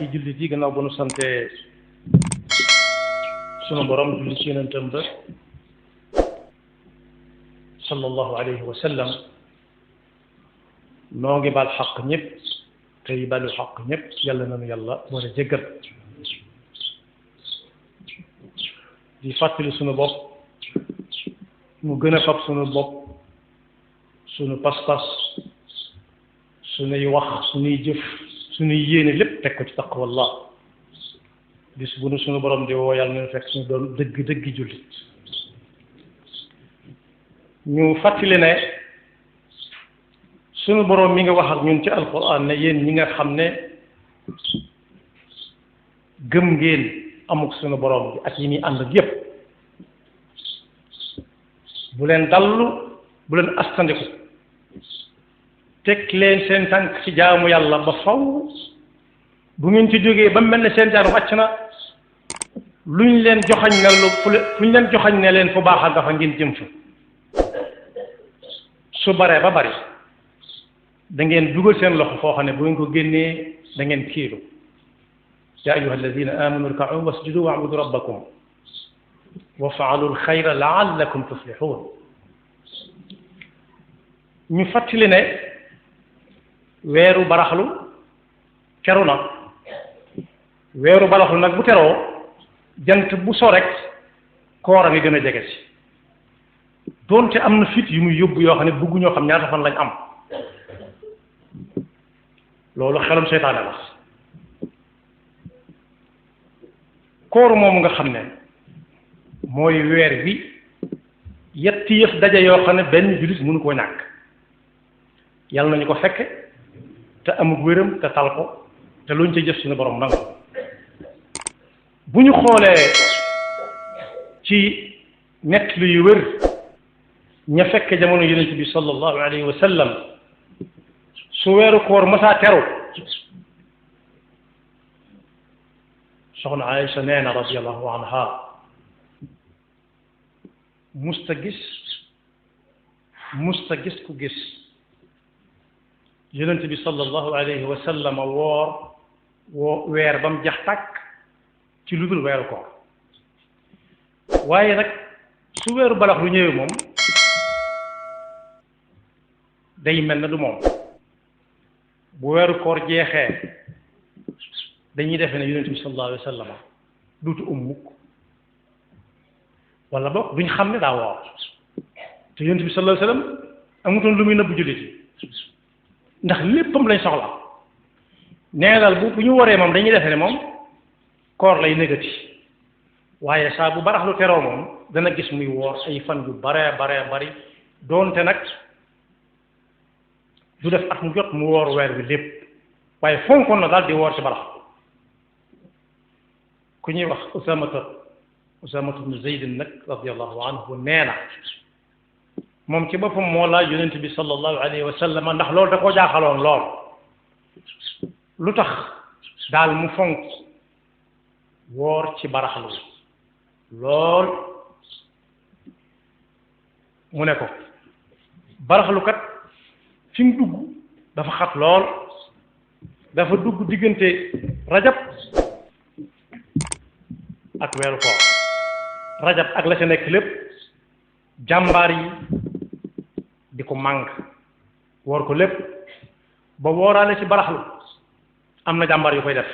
mbokki jullit yi gannaaw ba nu sante sunu borom julli ci yonentam ba sallallahu alayhi wa sallam noo ngi baal xaq ñëpp tey balu xaq ñëpp yàlla nanu yàlla war a jéggal di fàttali sunu bopp mu gën a fab sunu bopp sunu pas-pas sunuy wax sunuy jëf sunuy yéene lépp teg ko ci taqwallah bis bu nu sunu borom di woo yàlla nañu fekk suñu doon dëgg jullit ñu fàttali ne sunu borom mi nga wax ak ñun ci alquran ne yéen ñi nga xam ne gëm ngeen amuk sunu borom bi ak yi muy ànd ak yépp bu leen dallu bu leen astandiku teg leen seen tànk ci jaamu yàlla ba faw bu ngeen ci jógee ba mel ne seen jaan wàcc na luñ leen joxañ ne fuñ leen joxañ ne leen fu baax a dafa ngeen jëm fa su baree ba bari da ngeen dugal seen loxo foo xam ne bu ngeen ko génnee da ngeen kiilu ya ayuha alladina amanu irka'u wasjudu wa'budu rabbakum wa fa'alu alxayra la'allakum tuflihun ñu fàttali ne weeru baraxlu teru na weeru baraxlu nag bu teroo jant bu so rek koor a ngi gën a jege si doonte am na fit yu muy yóbbu yoo xam ne bëggu ñoo xam ñaata fan lañ am loolu xelum seytaane la koor moomu nga xam ne mooy weer bi yetti yëf daje yoo xam ne benn jullit mënu koo ñàkk yàlla nañu ko fekke te amug wéram te tal ko te luñ ca jëf suñu borom nangu bu ñu xoolee ci nett lu yu wér ña fekke jamono yonent bi sallallahu alayhi wa sallam su weeru koor masaa teru soxna Aïcha nee na radiyallahu anha musta gis ku gis yonent bi sallallahu alayhi wa sallam woo weer ba mu jax tàkk ci lu dul weeru koor waaye nag su weeru balax lu ñëwee moom day mel na du moom bu weeru koor jeexee dañuy defe ne yonent bi sallallahu alayhi wa sallam duutu mukk wala boog duñ xam ne daa woor te yonent bi sallallahu alayhi wa sallam amutoon lu muy nëbb jullit yi ndax léppam lañ soxla nee daal bu ñu waree moom dañuy defe ne moom koor lay négati waaye saa bu barax lu teroo moom dana gis muy woor ay fan yu bare bari doonte nag du def at mu jot mu woor weer bi lépp waaye fonkoon na daal di woor ci barax ku ñuy wax Usaamatu ibnu Zayd nag radiyallahu anhu nee na moom ci boppam moo laaj yonent bi sallallahu alayhi wa sallam ndax loolu da koo jaaxaloon lool lu tax daal mu fonk woor ci baraxlu lool mu ne ko baraxlu kat fi mu dugg dafa xat lool dafa dugg diggante rajab ak weeru koor rajab ak la ca nekk lépp jàmbaar yi di ko màng woor ko lépp ba wooraale ci baraxlu am na jàmbaar yu koy def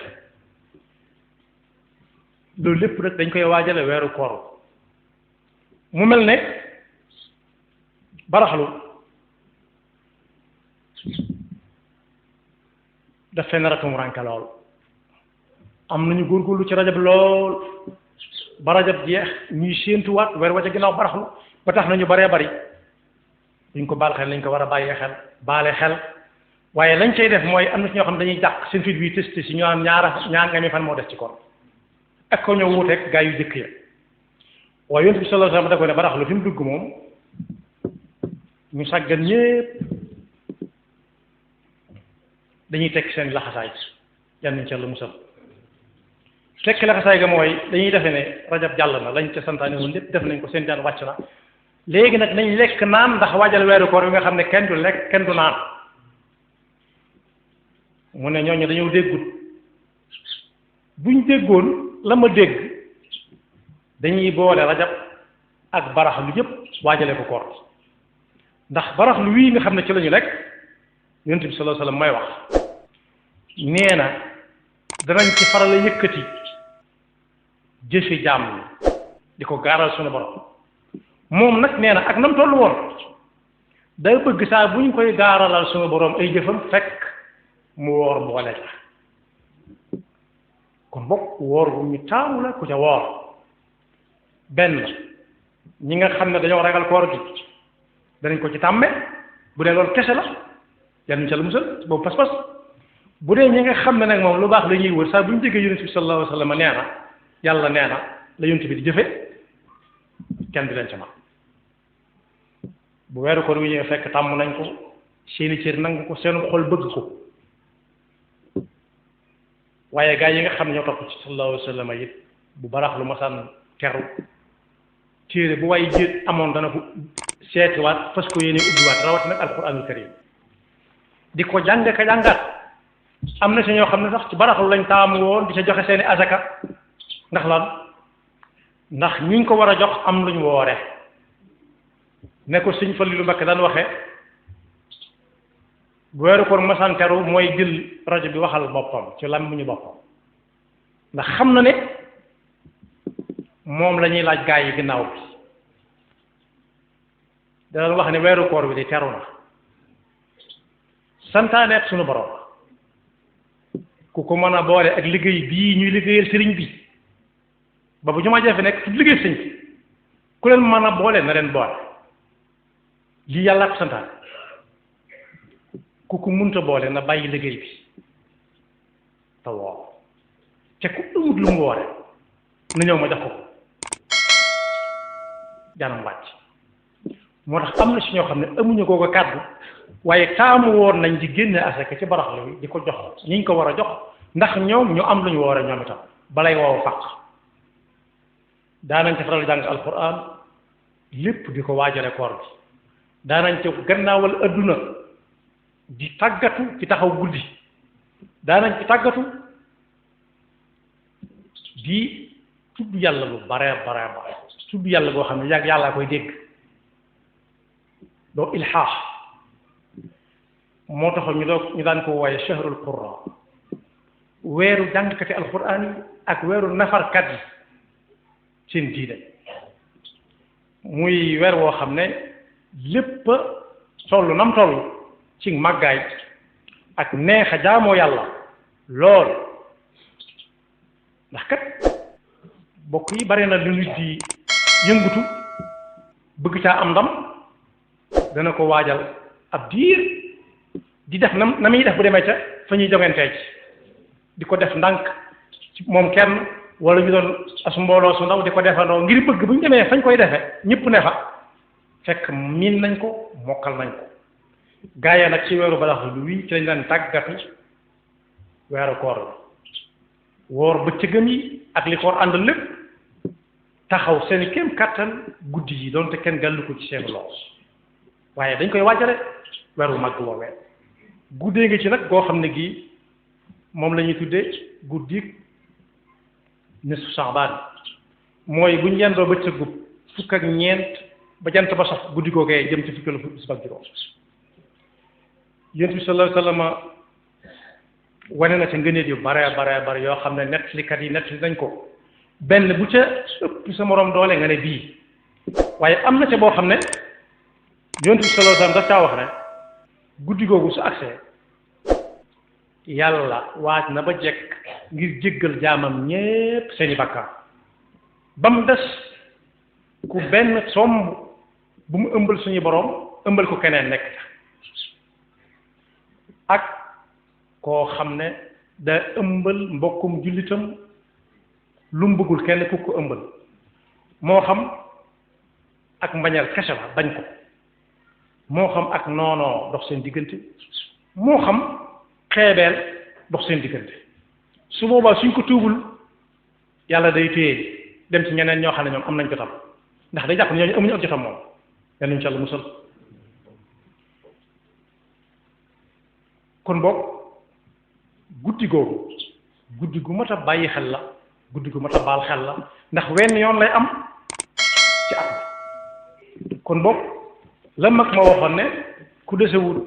loolu lépp rek dañ koy waajale weeru koor mu mel ne baraxlu dafay nar a tumuraanke lool am nañu góorgóorlu ci rajab lool ba rajab jeex ñuy séentuwaat weer wa ca ginnaaw baraxlu ba tax nañu baree bari duñ ko baal xel lañ ko war a bàyyee xel baale xel waaye lañ cay def mooy am na ci ñoo xam ne dañuy jàq seen fit bi testé si ñu naan ñaar nga mi fan moo des ci koor ak ko ñëw wuuteeg gaa yu jëkk ya waaye yonent bi sallallahu alayhi wasallam da ko ne baraxlu fi mu dugg moom ñu sàggan ñépp dañuy tekk seen laxasaay yan nañ ca la musal tekk laxasaay ga mooy dañuy defe ne rajab jàll na lañ ca santaane woon lépp def nañ ko seen jaan wàcc na léegi nag nañ lekk naan ndax waajal weeru koor bi nga xam ne kenn du lekk kenn du naan mu ne ñooñu dañoo déggut buñ déggoon la ma dégg dañuy boole rajab ak baraxlu yëpp waajale ko koor ndax baraxlu wii nga xam ne ci la ñu nekk yonent bi sallallahu alayhi wasallam may wax nee na danañ ci faral a yëkkati jëfi jaam yi di ko gaaral suñu borom moom nag nee na ak nam tollu woon day bëgg saa bu ñu koy gaaralal suñu borom ay jëfam fekk mu woor boole la kon bokk woor bu ñu taamu la ku ca woor benn ñi nga xam ne dañoo ragal koor gi danañ ko ci tàmme bu dee loolu kese la yàlla ca la musal boobu pas-pas bu dee ñi nga xam ne nag moom lu baax la ñuy wër saa bu ñu déggee yonent bi sallallahu alayhi wa sallam nee na yàlla nee na la yonent bi di jëfe kenn di leen ca man bu weeru koor wi ñëwee fekk tàmm nañ ko seeni cër nangu ko seen xol bëgg ko waaye gaa yi nga xam ne ñoo topp ci sallallahu alayhi wa sallam it bu barax lu masaan teru téere bu waaye jét amoon dana ko seetiwaat fas ko yéene ubbiwaat rawat nag alquranul karim di ko jàng ka jàngaat am na si ñoo xam ne sax ci baraxlu lañ taamu woon di ca joxe seeni azaka ndax lan ndax ñiñ ko war a jox am luñ woore ne ko Sëñ Fallilu Mbakke daan waxe bu weeru koor masaan teru mooy jël rajo bi waxal boppam ci làmmiñu boppam ndax xam na ne moom la ñuy laaj gaa yi ginnaaw bi daan wax ne weeru koor bi di teru na santaane ak sunu borom ku ko mën a boole ak liggéey bii ñuy liggéeyal sëriñ bi ba bu ñu ma jafe nekk ci liggéey sëriñ bi ku leen mën a boole na leen boole lii yàlla ko santaane ku ko munta boole na bàyyi liggéey bi te woor te ku amut lu mu woore na ñëw ma jox ko jaanam wàcc moo tax am na si ñoo xam ne amuñu koo ko kàddu waaye taamu woon nañ di génne asaka ci baraxlu bi di ko jox ñi ñu ko war a jox ndax ñoom ñu am lu ñu woore ñoom itam balay woowu fàq daanañ ci faral jàng alquran lépp di ko waajale koor bi daanañ ci gannaawal adduna di tàggatu ci taxaw guddi daanañ ci tàggatu di tudd yàlla lu bare tudd yàlla boo xam ne yàgg yàllaa koy dégg doo ilhaax moo taxoon ñu daan ko wooye shahrul qurra weeru jàngkati alquran yi ak weeru nafarkat yi seen diine muy weer woo xam ne lépp toll nam toll ci màggaay ak neex a jaamoo yàlla lool ndax kat bokk yi bari na lu nit di yëngutu bëgg caa am ndam dana ko waajal ab diir di def na muy def bu demee ca fa ñuy jongantee ci di ko def ndànk ci moom kenn wala ñu doon as mbooloo su ndaw di ko defandoo ngir bëgg bu ñu demee fañ koy defee ñëpp ne fa fekk miin nañ ko mokkal nañ ko gaaya nag ci weeru baraxlu wi ci lañ daan tàggatu weeru koor la woor bëccëgam yi ak li koor ànd lépp taxaw seen kéem kattan guddi yi doonte kenn gàllu ko ci seen loos waaye dañ koy waajale weeru màgg woowee guddee nga ci nag goo xam ne gii moom la ñuy tuddee guddi nisfu Saabaan mooy bu ñu yendoo bëccëgu fukk ak ñeent ba jant ba sax guddi googee jëm ci fukki la bis ak juróom Yonent bi sallallahu alayhi wa sallam wane na ca ngëneel yu bare yoo xam ne nettalikat yi nettali nañ ko benn bu ca ëpp sa moroom doole nga ne bii waaye am na ca boo xam ne Yonent bi sallallahu alayhi wa sallam daf caa wax ne guddi googu su agsee yàlla waaj na ba jekk ngir jéggal jaamam ñépp seeni bakkaar ba mu des ku benn somb bu mu ëmbal suñu boroom ëmbal ko keneen nekk ak koo xam ne da ëmbal mbokkum jullitam lu mu bëggul kenn ku ko ëmbal moo xam ak mbañal kese la bañ ko moo xam ak noonoo dox seen diggante moo xam xeebeel dox seen diggante su boobaa suñ ko tuubul yàlla day téye dem ci ñeneen ñoo xam ne ñoom am nañ jotam ndax day jàpp ne ñooñu amuñu ak jotam moom yal nañu ci Yàlla musal kon boog guddi googu guddi gu mat a bàyyi xel la guddi gu mat a baal xel la ndax wenn yoon lay am ci at kon boog la mag ma waxoon ne ku desewul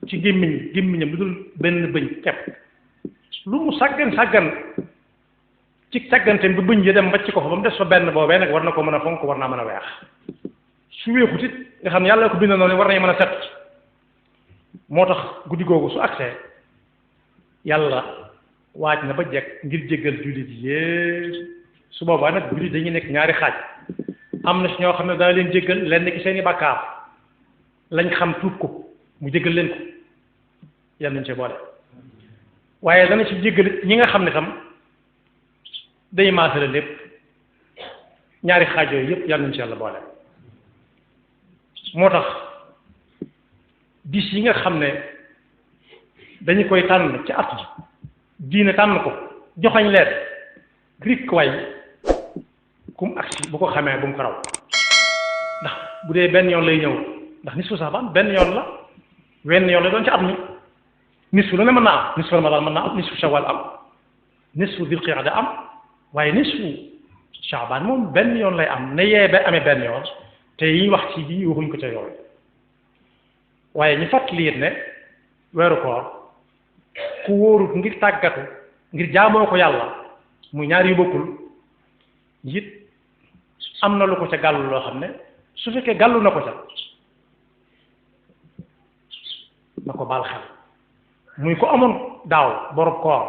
ci gémmiñam lu dul benn bëñ kepp lu mu sàggan ci càgganteem ba bëñ ya dem mbacc ko fa ba mu des fa benn boobee nag war na ko mën a fonk war naa mën a weex su weexut it nga xam ne yàlla ko bind noonu war nañu mën a set moo tax guddi googu su agsee yàlla waaj na ba jekk ngir jéggal jullit yépp su boobaa nag jullit dañuy nekk ñaari xaaj am na si ñoo xam ne dana leen jéggal lenn ci seeni bàkkaar lañ xam tuub ko mu jéggal leen ko yàlla nañ ci boole waaye dana ci jéggal ñi nga xam ne tam day maasale lépp ñaari xaaj yooyu yépp yàlla nañ ci yàlla boole moo tax bis yi nga xam ne dañu koy tànn ci at yi diine tànn ko joxañ leen rik way kum agsi bu ko xamee bu mu ko raw ndax bu dee benn yoon lay ñëw ndax nisfu Saabaan benn yoon la wenn yoon lay doon ci at mi nisfu lu ne mën naa am nisfu Ramadaan mën naa am nisfu Shawwal am nisfu Dil Qiada am waaye nisfu Saabaan moom benn yoon lay am ne yee ba amee benn yoon te yi wax ci bii waxuñ ko ca yoon waaye ñu fàttali it ne weeru koor ku wóorut ngir tàggatu ngir jaamoo ko yàlla muy ñaar yu bokkul it am na lu ko ca gàllu loo xam ne su fekkee gàllu na ko ca na ko baal xel muy ko amoon daaw borob koor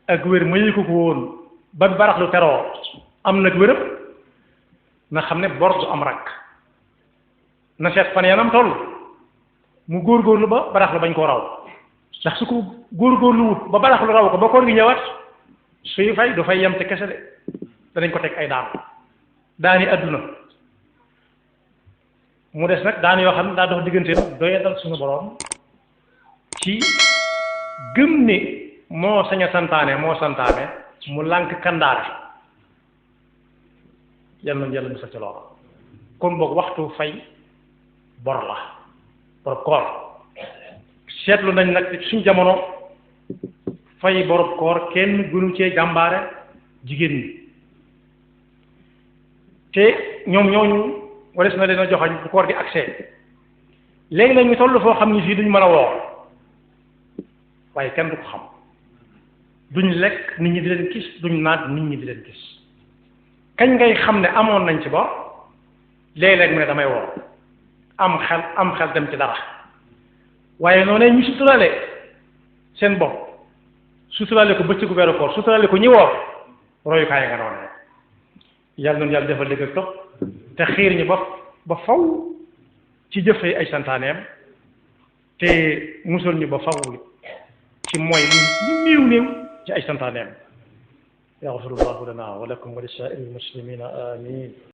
ak wér mayu ko woon ba barax lu teroo am nag wéram na xam ne bor du am rakk na seet fan yanam toll mu góorgóorlu ba barax lu bañ koo raw ndax su ko góorgóorlu wut ba barax lu raw ko ba koor gi ñëwaat suy fay du fay yem te kese de danañ ko teg ay daani adduna mu des nag daan yoo xam ne daa dox diggante doyadal suñu boroom ci gëm ni moo sañ a santaane mu lànk kandaare yal nañu yàlla musal ci loolu kon boog waxtu fay bor la borob koor seetlu nañ nag suñ jamono fay borob koor kenn gënu cee jàmbaare jigéen ñi te ñoom ñooñu wares na leen a joxañ bu koor gi accès léegi nag ñu toll foo xam ni fii duñ mën a woor waaye kenn du ko xam duñ lekk nit ñi di leen gis duñ naan nit ñi di leen gis kañ ngay xam ne amoon nañ ci bor léeg-léeg mu ne damay woor am xel dem ci dara waaye noonu ñu suturale seen bopp suturale ko bëccëgu weeru koor suturale ko ñi woor royukaay nga noonu yàlla noonu yàlla defal dëgg ak topp te xiir ñi ba faw ci jëfee ay santaaneem te musal ñu ba faw ci mooy lu néew ci ay santaaneem yaxfirullahu lana wa lakum wa li saa'iril muslimina amin